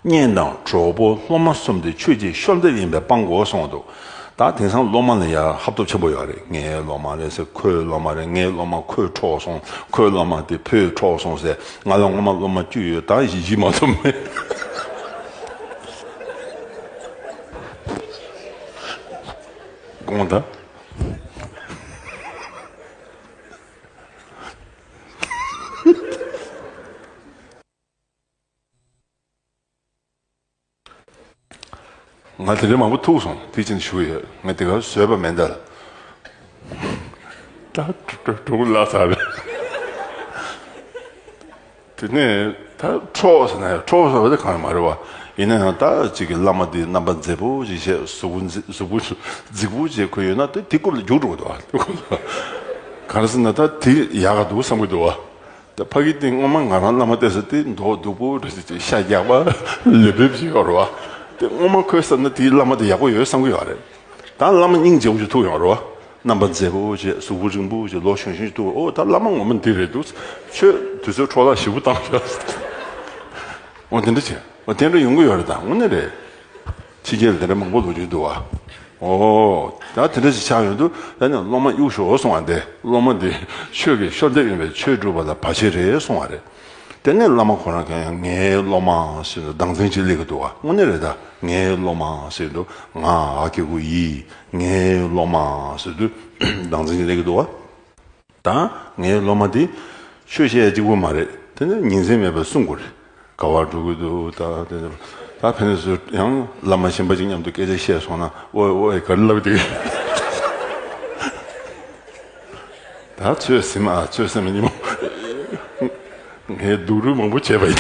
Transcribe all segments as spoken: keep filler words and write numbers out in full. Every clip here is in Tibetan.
གཉེན་དང་གྲོགས་པོ་སློབ་མ་གསུམ་དེ་ཆོས་ཀྱི་བཤོལ་འདེབས་ཡིན་པས་སྤང་དགོས་གསུངས་འདུག་ད་དེང་སང་སློབ་མ་ལ་ཡང་ཧབ་ཐོབ་ཆེན་པོ་ཡོད་རེད། ངའི་སློབ་མ་རེད་ཟེར། ཁོའི་སློབ་མ་རེད། ངའི་སློབ་མ་ཁོས་འཕྲོག་སོང་། ཁོའི་སློབ་མ་དེ་ཕོས་འཕྲོག་སོང་ཟེར། ང་ལ་སྔོན་མ་སློབ་མ་བཅུ་ཡོད། ད་བཞི་བཞི་མ་ཐོབ་མེད། དགོངས་དག་ང་དེ་འདྲ་མང་པོ་ཐུག་སོང་། དེ་ཕྱིན་ཞུ་ཡོད། ང་དེ་གར་བཟོད་པ་མེད་འདལ། ད་དྲུག་ལ་ཚར་རེད། དེ་ནས་ད་འཕྲོག་ཟེར་ན་ཡང་འཕྲོག་ཟེར་བ་དེ་གང་ཡང་མ་རེད་བ། ཡིན་ན་ཡང་ད་ཅིག་གི་བླ་མ་དེ་རྣམ་པ་མཛེས་པོ་ཅིག་བྱས། གཟུགས་པོ་མཛེས། གཟུགས་པོ་རྫིག་པོ་བྱས་ཁོ་ཡོད་ན་དེ་དེ་རྐུབ་ལ་རྒྱུག་འགྲོ་གི་འདུག་བ། གང་རེད་ཟེར་ན་ད་དེ་ཡག་ག་འདུག་བསམ་གི་འདུག་བ། ད་ཕ་གི་སྟེང་སྔོན་མ་ང་རང་བླ་མ་བལྟས་ས་དེ་མདོག་སྡུག་པོ་རེད་ཟེར། ཤ་རྒྱགས་པ་ལེབ་ལེབ་ཅིག་ཡོད་རེད་བ། དེ་སྔོན་མ་ཁོའི་བསམ་ན་དེའི་བླ་མ་དེ་ཡག་པོ་ཡོད་བསམ་གི་ཡོད་རེད། ད་བླ་མ་སྙིང་རྗེ་པོ་ཅིག་ཐུག་ཡོང་རེད་བ། རྣམ་པ་མཛེས་པོ་ཅིག། གཟུགས་པོ་རིང་པོ་ཅིག། ལོ་གཞོན་གཞོན་ཅིག་ཐུག། ཨོ་ད་བླ་མ་ངོ་མ་འདི་རེད་འདུག་ཁྱོད་དུས་ཚོད་འཕྲོ་བརླག་ཞེ་པོ་བཏང་ཤག་ཨོ་དེ་འདྲ་བྱས། ཨོ་དེ་འདྲ་ཡོང་གི་ཡོད་རེད། ད་དངོས་གནས་རེད། ཕྱི་རྒྱལ་ལ་དེ་འདྲ་མང་པོ་ལོ་རྒྱུས་འདུག་བ། ཨོ། ད་དེ་འདྲ་ཞིག་ཆགས་ཡོང་དུས་ད་ནི་སློབ་མ་གཡུག་ཞོག་གསུང་བ་འདི། སློབ་མ་འདི་ཆོས་ཀྱི་བཤོལ་འདེབས་ཡིན་པས་ཆོས་སྒྲུབ་པ་ལ་བར་ཆད་རེད་གསུང་བ་རེད། དེ་ནས་བླ་མ་ཁོ་རང་གིས་ཡང་ངའི་སློབ་མ་ཟེར་ནས་སྡང་ཚན་ཅིག་སླེབས་ཀྱི་འདུག་བ། དངོས་གནས་རེད། ད་ངའི་སློབ་མ་ཟེར་དུས་ང་ཨ་ཁེ་གུ་ཡི། ངའི་སློབ་མ་ཟེར་དུས་སྡང་ཚན་ཅིག་སླེབས་ཀྱི་འདུག་བ། ད་ངའི་སློབ་མ་དེ་ཆོས་བཤད་ཡ་གཅིག་པོ་མ་རེད། དེ་ནི་ཉིན་མཚན་མེད་པར་གསུང་དགོས་རེད། ག་བར་འགྲོ་གི་འདུག་ད་དེ་ད་ཕན་ཚུན་ཡང་བླ་མ་གཞན་པ་ཅིག་མཉམ་དུ་སྐད་ཆ་བཤད་སོང་ན། ཨོའི་ཨོའི་ག་རེ་ལབ་འདུག་ད་ཚོད་ཟིན་མ་ཚོད་ཟིན་མ་ཉིན་མོ་ངས་སྡུག་རུས་མང་པོ་བྱས་པ་ཡིན།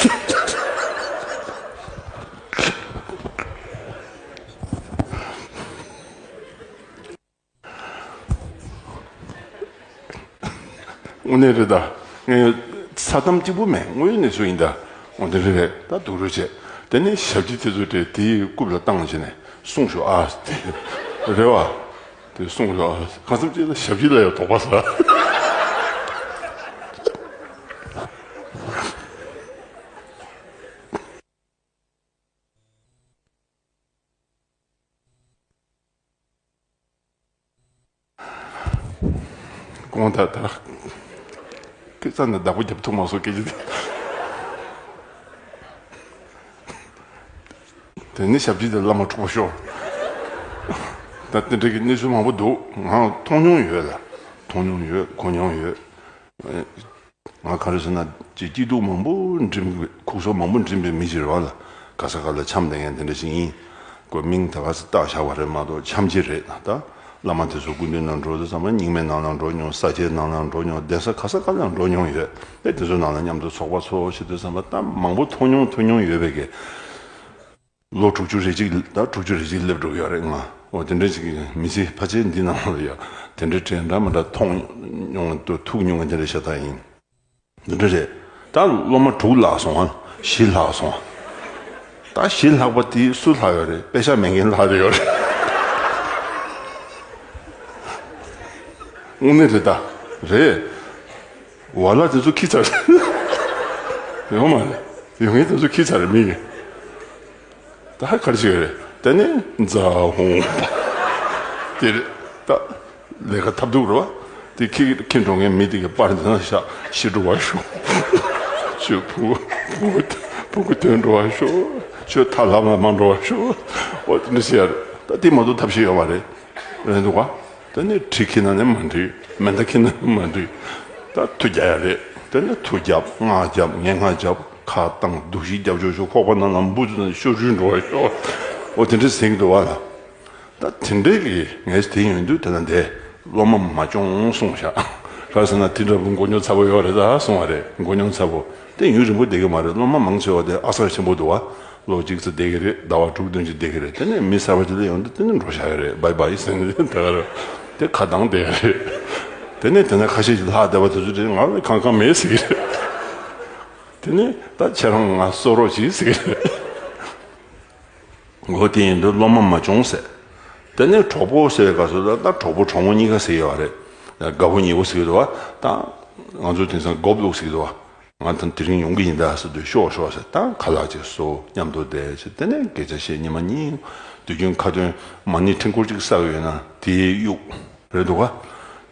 དངོས་གནས་རེད་ད། ངས་ས་གཏམ་གཅིག་པུ་མེད། དངོས་ཡོད་གནས་ཚུལ་ཡིན་ད། འོ་དེ་རེད་རེད། ད་སྡུག་རུས་བྱས། དེ་ནས་ཞབས་ཕྱི་དེ་ཚོ་དེ་དེའི་རྐུབ་ལ་བཏང་བྱས་ནས་སྲུང་ཤོག་ཨ། དེ་རེད་བ། དེ་སྲུང་ཤོག་ཨ། གང་འཚམ་ཅིག་ལ་ཞབས་ཕྱི་ལ་ཡང་དོགས་པ་ཟ། དགོངས་དག་ད། སྐད་ཆ་ནི་བདག་པོ་རྒྱབ་ཐུབ་མ་སོང་སྐད་ཆ་དེ། དེ་ནི་ཞབས་ཕྱི་དེ་བླ་མ་འཁྲུག་པ་ཤོར། ད་དེ་འདྲ་གི་གནས་ཚུལ་མང་པོ་འདུག་ང་མཐོང་མྱོང་ཡོད་ལ། མཐོང་མྱོང་ཡོད། གོ་མྱོང་ཡོད། ང་ག་རེ་ཟེར་ན་ཅིག་སྐྱིད་སྡུག་མང་པོ་འགྲིམ་གི། ཁུག་སོ་མང་པོ་འགྲིམ་པའི་མི་ཞིག་རེད་བ་ལ། ག་ས་ག་ལ་འཆམ་བསྡད་མཁན་དེ་འདྲ་ཞིག་ཡིན། ཁོ་མིང་ད་ག་ས་བཏགས་བཞག་པ་རེད་མ་གཏོགས་འཆམ་གྱི་རེད་ད། བླ་མ་དེ་ཚོ་སྐུ་མདུན་ནང་འགྲོ་དུས་ཙམ་པ་རྙིང་མའི་ནང་ལ་འགྲོ་མྱོང་། ས་སྐྱའི་ནང་ལ་འགྲོ་མྱོང་། གདན་ས་ག་ས་ག་ལ་འགྲོ་མྱོང་ཡོད། དེ་དེ་ཚོའི་ནང་ལ་མཉམ་དུ་ཚོགས་པ་ཚོགས་བྱེད་དུས་ཙམ་པ་ད་མང་པོ་མཐོང་མྱོང་ཐོས་མྱོང་ཡོད་པའི་གི། ལོ་དྲུག་ཅུ་རེ་གཅིག་ད་དྲུག་ཅུ་རེ་གཅིག་སླེབས་འགྲོ་གི་ཡོད་རེད་ང་། འོ་དེ་འདྲ་ཞིག་མི་ཚེ་ཕལ་ཆེར་འདི་ནང་ལ་ཡ་དེ་འདྲ་འདྲ་མི་འདྲ་མཐོང་མྱོང་དུ་ཐུག་མྱོང་བ་དེ་འདྲ་ཤ་སྟག་ཡིན། འདི་འདྲ་རེད། ད་སློབ་མ་དྲུག་ལྷག་སོང་ཨ། བཞི་ལྷག་སོང་ཨ། ད་བཞི་ལྷག་པ་དེ་སུ་ལྷག་ཡོད་རེད། པེ་ཤག་མེད་མཁན་ལྷག་རེ་ཡོད་རེད། དངོས་གནས་རེད་ད། རེད། ཝ་ལ་དེ་ཚོ་ཁྱི་ཚ་རེད། ཡོང་མ་རེད། ཡོང་མཁན་དེ་ཚོ་ཁྱི་ཚ་རེད་མི་གི། ད་ཧ་ག་རེ་བྱེད་ཀྱི་རེད། དེ་ནས་ཛ་ཧོང་དེ་རེད་ད། ལས་ཀ་ཐབས་སྡུག་རེད་བ། དེ་ཁྱི་ཁྱི་འགྲོ་མཁན་མི་དེ་གི་པར་འདི་ན་བཞག་ཤི་འགྲོ་བ་ཤོག་ཁྱོད་བུ་བུ་བུ་གུ་དོན་འགྲོ་བ་ཤོག་ཁྱོད་ཐ་ལ་མ་མ་འགྲོ་བ་ཤོག་འོ་དེ་འདྲ་བྱེད་ཡ་རེད། ད་དེ་མ་གཏོགས་ཐབས་ཤེས་ཡོད་མ་རེད། རེད་འདུག་ག་དེ་ནས་གྲི་ཁྱེར་ན་ནི་མ་འགྲིག་མེ་མདའ་ཁྱེར་ན་ནི་མ་འགྲིག་ད་མཐུ་རྒྱག་ཡ་རེད། དེ་ནས་མཐུ་རྒྱབ། སྔགས་རྒྱབ། ངན་སྔགས་རྒྱབ། ཁ་བཏང་། སྡུག་ཤི་རྒྱབ་ཆོག་ཆོག་ཁོག་པ་ནང་ལ་འབུ་ཚུ་ནང་ཤོ་རུས་འགྲོ་བ་ཤོག་འོ་དེ་འདྲ་ཟེར་གྱི་འདུག་བ་ལ། ད་དེ་འདྲའི་གི་ངས་དེ་ཡོང་དུས་དེ་ན་འདས་སློབ་མ་མ་སྐྱོང་གསུངས་ཤག་ག་རེ་ཟེར་ན་དེ་འདྲ་བུ་མགོ་རྙོག་ཚ་པོ་ཡོད་རེད་ད་གསུངས་པ་རེད། མགོ་རྙོག་ཚ་པོ་དེ་ཡུན་རིང་པོ་བསྡད་ཀྱི་མ་རེད། སློབ་མ་མང་ཆེ་བ་དེ་ཨ་གསར་ཆེན་པོ་འདུག་བ། ལོ་གཅིག་ཙམ་བསྡད་ཀྱི་རེད། ཟླ་བ་དྲུག་བདུན་ཅིག་བསྡད་ཀྱི་རེད། དེ་ནས་མི་གསར་པ་ཅིག་སླེབས་ཡོང་དུས་དེ་ནས་འགྲོ་བཞག་ཡོད་རེད། བྷའི་བྷའི་ཟེར་ནས་ད་ག་རེ་དེ་ཁ་གདངས་བསྡད་ཡོད་རེད། དེ་ནས་དེ་ན་ཁ་ཤས་ཅིག་ལྷག་བསྡད་པ་དེ་ཚོ་དེ་ང་ལ་གང་གང་མེད་ཟེར་གྱི་རེད། དེ་ནས་ད་ཁྱེད་རང་ང་གསོ་རོགས་གྱིས་ཟེར་གྱི་རེད། འོ་དེ་ཡིན་དུས་སློབ་མ་མ་སྐྱོང་ཟེར། དེ་ནས་གྲོགས་པོ་ཟེར་བའི་སྐབས་སུ་ད་ད་གྲོགས་པོ་གྲོགས་མོ་གཉིས་ཀ་ཟེར་ཡོད་རེད། དགའ་པོ་ཉེ་པོ་ཟེར་གྱི་འདུག་བ། ད་ང་ཚོ་དེང་སང་མགོ་བླུགས་ཟེར་གྱི་འདུག་བ། ང་དང་དེ་རིང་ཡོང་གི་ཡིན་ད་ཟེར་དུས་ཤོག་ཤོག་ཟེར། ད་ཁ་ལག་ཅིག་བཟོ། མཉམ་དུ་བསྡད་ཟེར། དེ་ནས་སྐད་ཆ་བཤད། ཉི་མ་གཉིས། དུས་རྒྱུན་ཁ་ཏོན་མ་ཎི་ཕྲེང་སྐོར་གཅིག་བསགས་ཡོད་ན་དེའི་གཡུག་རེད་འདུག་ག་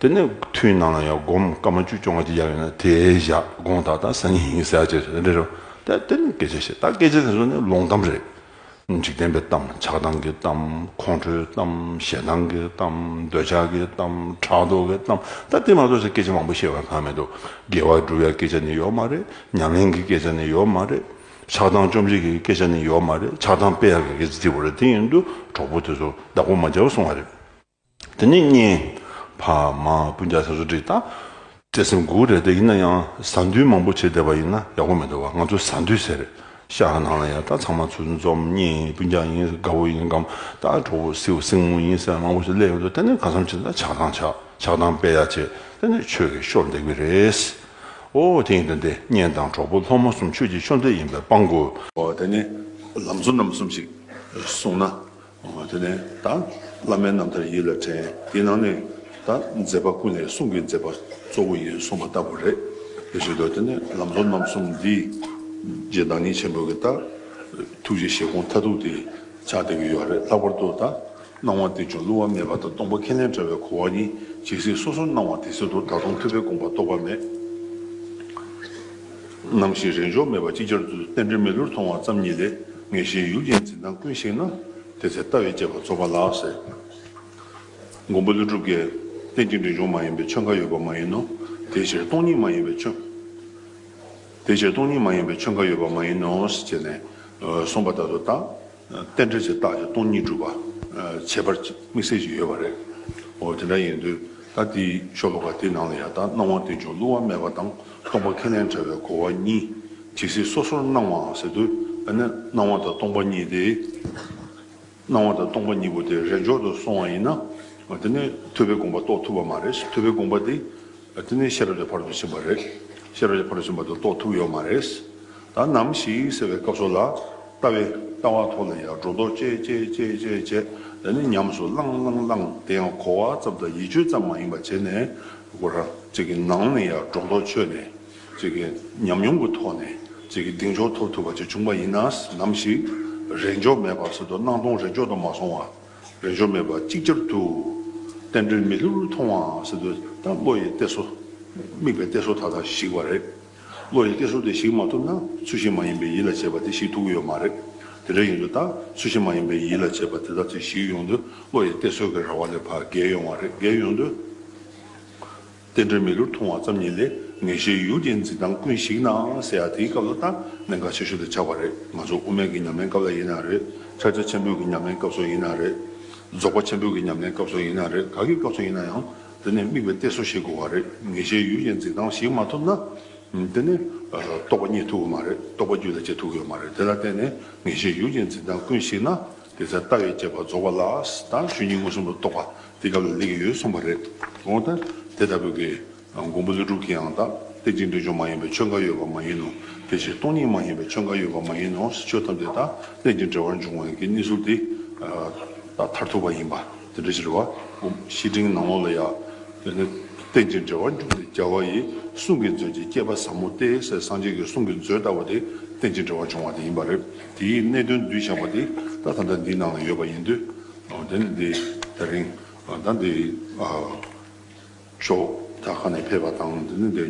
དེ་ནས་ཐུན་ནང་ལ་ཡང་སྒོམ་སྐར་མ་བཅུ་བཅོ་ལྔ་ཅིག་ཡར་ཡོད་ན་དེའི་ཞག་དགོངས་དག་ད་སང་ཉིན་ཡིན་ཟེར་ཡ་ཅིག་རེད་རེད། ད་དེ་ནས་སྐད་ཆ་བཤད། ད་སྐད་ཆ་དེ་ཚོ་ནི་ལོང་གཏམ་རེད། འཇིག་རྟེན་པའི་གཏམ། ཆགས་སྡང་གི་གཏམ། ཁོང་ཁྲོའི་གཏམ། ཞེ་སྡང་གི་གཏམ། འདོད་ཆགས་ཀྱི་གཏམ། ཕྲག་དོག་གི་གཏམ། ད་དེ་མ་གཏོགས་ཟེར་སྐད་ཆ་མང་པོ་བཤད་པར་གང་མེད་དོ། དགེ་བ་སྒྲུབ་ཡ་སྐད་ཆ་ནི་ཡོད་མ་རེད། ཉམས་ལེན་གྱི་སྐད་ཆ་ནི་ཡོད་མ་རེད། ཆགས་སྡང་བཅོམ་བྱེད་ཀྱི་སྐད་ཆ་ནི་ཡོད་མ་རེད། ཆགས་སྡང་སྤེལ་ཡ་གི་སྐད་ཆ་དེ་བོ་རེད། དེ་ཡིན་དུས་གྲོགས་པོ་དེ་ཚོ་བདག་པོ་མ་བྱའོ་གསུང་བ་རེད། དེ་ནས་གཉེན་ཕ་མ་སྤུན་ཀྱག་སོ་སོ་འདྲ་ད་བརྩེ་སེམས་དགུ་རེད། དེ་ཡིན་ན་ཡང་ཟ་འདུལ་མང་པོ་བྱེད་བསྡད་པ་ཡིན་ན་ཡག་པོ་མི་འདུག་བ། ང་ཚོ་ཟ་འདུལ་ཟེར་ཤག་ནང་ལ་ཡང་ད་ཚང་མ་ཚུར་འཛོམས། གཉེན་ཡིན། སྤུན་ཀྱག་ཡིན། དགའ་བོ་ཡིན། གམ་ད་གྲོགས་པོ་སེའུ་སྲིང་མོ་ཡིན་ཟེར་མང་པོ་ཞིག་སླེབས་ཡོང་དུས། དེ་ནས་གང་འཚམ་ཅིག་ད་ཆགས་སྡང་ཆགས། ཆགས་སྡང་སྤེལ་ཡ་བྱེད། དེ་ནས་ཆོས་ཀྱི་ཤོར་འདེགས་པ་རེད། ཨོ་དེ་ཡིན་དུས་འདི་གཉེན་དང་གྲོགས་པོ་སློབ་མ་གསུམ་ཆོས་ཀྱི་ཤོར་འདེགས་ཡིན་པས་སྤང་དགོས། ཨོ་དེ་ནས་ལམ་གཙོ་རྣམ་གསུམ་ཞིག་གསུངས་ན། དེ་ནས་ད་བླ་མའི་རྣམ་ཐར་ཡིད་ལ་དྲན། དེའི་ནང་ནས་ད་མཛད་པ་ཀུན་ལས་གསུང་གི་མཛད་པ་གཙོ་བོ་ཡིན་གསུངས་པ་ལྟ་བུ་རེད། དེ་བཞིན་དུ་དེ་ནས་ལམ་གཙོ་རྣམ་གསུམ་འདི་རྗེ་བདག་ཉིད་ཆེན་པོ་གི་ད་ཐུགས་རྗེ་བཞེད་དགོངས་མཐར་ཐུག་དེ་ཆགས་བསྡད་ཀྱི་ཡོད་རེད། ལྷག་པར་དུ་ད་སྣང་བ་རྟེན་འབྱུང་བསླུ་བ་མེད་པ་དང་། སྟོང་པ་ཁས་ལེན་བྲལ་བའི་གོ་བ་གཉིས། ཇི་སྲིད་སོ་སོར་སྣང་བ་དེ་སྲིད་དུ། ད་དུང་ཐུབ་པའི་དགོངས་པ་རྟོགས་པ་མེད། ནམ་ཞིག་རེས་འཇོག་མེད་པར་ཅིག་ཅར་དུ། རྟེན་འབྲེལ་མི་བསླུར་མཐོང་བ་ཙམ་ཉིད་ལས། ངེས་ཤེས་ཡུལ་ཅན་འཛིན་སྟངས་ཀུན་ཞིག་ན། དེ་ཚེ་ལྟ་བའི་དཔྱད་པ་རྫོགས་པ་ལགས་ཟེར། མགོན་པོ་ཀླུ་སྒྲུབ་ཀྱིས། རྟེན་ཅིང་འབྲེལ་འབྱུང་མ་ཡིན་པའི་ཆོས་འགའ་ཡོད་པ་མ་ཡིན་ནོ། དེའི་ཕྱིར་སྟོང་ཉིད་མ་ཡིན་པའི་ཆོས། དེའི་ཕྱིར་སྟོང་ཉིད་མ་ཡིན་པའི་ཆོས་འགའ་ཡོད་པ་མ་ཡིན་ནོ་ཞེས་ནས་གསུངས་པ་ལྟར་དུ། ད་རྟེན་འབྲེལ་གྱི་རྟགས་ཀྱི་སྟོང་ཉིད་སྒྲུབ་པ། ཨ། ཁྱད་པར་དམིགས་བསལ་ཞིག་ཡོད་པ་རེད། འོ་དེ་འདྲ་ཡིན་དུས་ད་དེའི་ཤོ་ལོ་ཀ་དེའི་ནང་ལ་ཡང་ད་སྣང་བ་རྟེན་འབྱུང་བསླུ་བ་མེད་པ་དང་། སྟོང་པ་ཁས་ལེན་བྲལ་བའི་གོ་བ་གཉིས། ཇི་སྲིད་སོ་སོར་སྣང་བ་ཟེར་དུས། ཨ་ནི་སྣང་བ་དང་སྟོང་པ་གཉིས་དེ། སྣང་བ་དང་སྟོང་པ་གཉིས་པོ་དེ་རེས་འཇོག་ཏུ་སོང་བ་ཡིན་ན། དེ་ནས་ཐུབ་པའི་དགོངས་པ་རྟོགས་ཐུབ་པ་མ་རེད། ཐུབ་པའི་དགོངས་པ་དེ། དེ་ནས་ཤེས་རབ་ཀྱི་ཕ་རོལ་ཏུ་ཕྱིན་པ་རེད། ཤེས་རབ་ཀྱི་ཕ་རོལ་ཏུ་ཕྱིན་པ་དེ་རྟོགས་ཐུབ་ཡོད་མ་རེད། ད་ནམ་ཞིག་ཟེར་བའི་སྐབས་སུ་ལ། ལྟ་བའི་ལྟ་བ་ཐོག་ལ་ཡང་སྒྲོ་འདོགས་བཅད་བཅད་བཅད་བཅད་བཅད། དེ་ནས་ཉམས་སུ་བླངས་བླངས་བླངས། དེ་ཡང་གོ་བ་ཙམ་དང་ཡིད་དཔྱོད་ཙམ་མ་ཡིན་པ་བྱས་ནས། ཁོ་རང་གཅིག་གི་ནང་ནས་ཡང་སྒྲོ་འདོགས་ཆོད་ནས། གཅིག་གི་ཉམས་མྱོང་གི་ཐོག་ནས་གཅིག་གི་གདེང་འཇོག་ཐོབ་ཐུབ་པ་ཅིག་བྱུང་བ་ཡིན་ན། ནམ་ཞིག་རེས་འཇོག་མེད་པ་ཟེར་དུས་སྣང་སྟོང་རེས་འཇོག་ཏུ་མ་སོང་བ། རེས་འཇོག་མེད་པ་ཅིག་ཅར་དུ་རྟེན་འབྲེལ་མི་བསླུར་མཐོང་བ་ཟེར་དུས། ད་བློ་ཡི་གཏད་སོ། དམིགས་པའི་གཏད་སོ་མཐའ་དག་ཞིག་པ་རེད། བློ་ཡི་གཏད་སོ་དེ་ཞིག་མ་ཐུབ་ན། ཚུལ་བཞིན་མ་ཡིན་པའི་ཡིད་ལ་བྱེད་པ་དེ་ཞིག་ཐུབ་ཀྱི་ཡོད་མ་རེད། དེ་འདྲ་ཡིན་དུས་ད་ཚུལ་བཞིན་མ་ཡིན་པའི་ཡིད་ལ་བྱེད་པ་དེ་དག་ཅིག་ཞིག་ཡོང་དུས། བློ་ཡི་གཏད་སོ་གི་ར་བ་ལས་ཕར་བརྒལ་ཡོང་བ་རེད། བརྒལ་ཡོང་དུས། རྟེན་འབྲེལ་མི་བསླུར་མཐོང་བ་ཙམ་ཉིད་ལས། ངེས་ཤེས་ཡུལ་ཅན་འཛིན་སྟངས་ཀུན་ཞིག་ན་ཟེར་ཡ་དེའི་སྐབས་ལ་ད་གནད་འགག་ཆེ་ཤོས་དེ་ཆགས་པ་རེད། ང་ཚོ་དབུ་མའི་གི་ཉམས་ལེན་སྐབས་ལ་ཡིན་ན་རེད། ཕྱག་རྒྱ་ཆེན་པོའི་གི་ཉམས་ལེན་སྐབས་སུ་ཡིན་ན་རེད། རྫོགས་པ་ཆེན་པོའི་གི་ཉམས་ལེན་སྐབས་སུ་ཡིན་ན་རེད། ག་གི་སྐབས་སུ་ཡིན་ན་ཡང་། དེ་ནས་དམིགས་པའི་གཏད་སོ་ཞིག་དགོས་པ་རེད། ངེས་ཤེས་ཡུལ་ཅན་འཛིན་སྟངས་ཞིག་མ་ཐུབ་ན། དེ་ནས་རྟོགས་པ་རྙེད་ཐུབ་ཀྱི་མ་རེད། རྟོགས་པ་རྒྱུད་ལ་སྐྱེ་ཐུབ་ཀྱི་ཡོད་མ་རེད། དེ་ལ་བརྟེན་ནས་ངེས་ཤེས་ཡུལ་ཅན་འཛིན་སྟངས་ཀུན་ཞིག་ན། དེ་ཚེ་ལྟ་བའི་དཔྱད་པ་རྫོགས་པ་ལགས། ད་ཆོས་ཉིད་མངོན་སུམ་དུ་རྟོགས་པ་དེ་སྐབས་ལ་སླེབས་ཀྱི་ཡོད་གསུངས་པ་རེད། འོ་ད་དེ་ལྟ་བུའི་གི་མགོན་པོ་ཀླུ་སྒྲུབ་ཀྱིས་ཡང་ད། རྟེན་ཅིང་འབྲེལ་འབྱུང་མ་ཡིན་པའི་ཆོས་འགའ་ཡོད་པ་མ་ཡིན་ནོ། དེ་ཕྱིར་སྟོང་ཉིད་མ་ཡིན་པའི་ཆོས་འགའ་ཡོད་པ་མ་ཡིན་ནོ། ཆོས་ཐམས་ཅད་ད་རྟེན་ཅིང་འབྲེལ་བར་འབྱུང་བའི་གི་གནས་ཚུལ་དེ། ད་མཐར་ཐུག་པ་ཡིན་པ་དེ་འདྲ་ཞིག་རེད་བ། བཤེས་སྤྲིང་ནང་ལོགས་ལ་ཡ། དེ་ནི་རྟེན་ཅིང་འབྲེལ་བར་འབྱུང་སྟེ་རྒྱལ་བ་ཡི། གསུང་གི་མཛོད་ཅིག་སྐྱེས་པ་ཟབ་མོ་སྟེ་ཟེར། སངས་རྒྱས་ཀྱི་གསུང་གི་མཛོད་ལྟ་བུ་དེ་རྟེན་ཅིང་འབྲེལ་བར་འབྱུང་བ་དེ་ཡིན་པ་རེད། དེའི་གནད་དོན་བསྡུས་བཞག་པ་དེ་ད་ད་ལྟ་འདིའི་ནང་ལ་ཡོད་པ་ཡིན་དུས། དེ་ནི་འདི་དེ་རིང་ད་འདི་ཨ། མཆོག་ད་ཁ་ནས་ཕེབས་པ་དང་། དེ་ནི་འདི་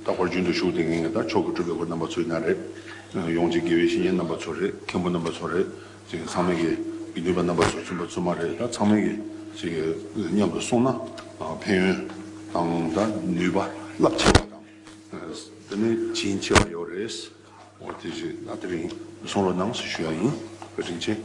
རྟག་པར་རྒྱུན་དུ་བཞུགས་བསྡད་མཁན་གྱི་ད་མཆོག་གི་སྤྲུལ་པའི་སྐུ་རྣམ་པ་ཚོ་ཡིན་ན་རེད། ཡོངས་ཀྱི་དགེ་བའི་བཤེས་གཉེན་རྣམ་པ་ཚོ་རེད། མཁན་པོ་རྣམ་པ་ཚོ་རེད། ཅིག་ཚང་མས་ཀྱི་དགེ་འདུན་པ་རྣམ་པ་ཚོ་ཚུན་པ་ཚུན་མ་རེད། ད་ཚང་མས་ཀྱི་ཅིག་མཉམ་དུ་གསུངས་ན་ཕན་ཡོན་དང་ད་ནུས་པ་རླབས་ཆེ་བ་དང་། དེ་ནས་བྱིན་ཆེ་བ་ཡོད་རེད། འོ་དེ་བཞིན་ད་དེ་རིང་གསུང་རོགས་གནང་ཞེས་ཞུ་ཡ་ཡིན། བཀའ་དྲིན་ཆེ།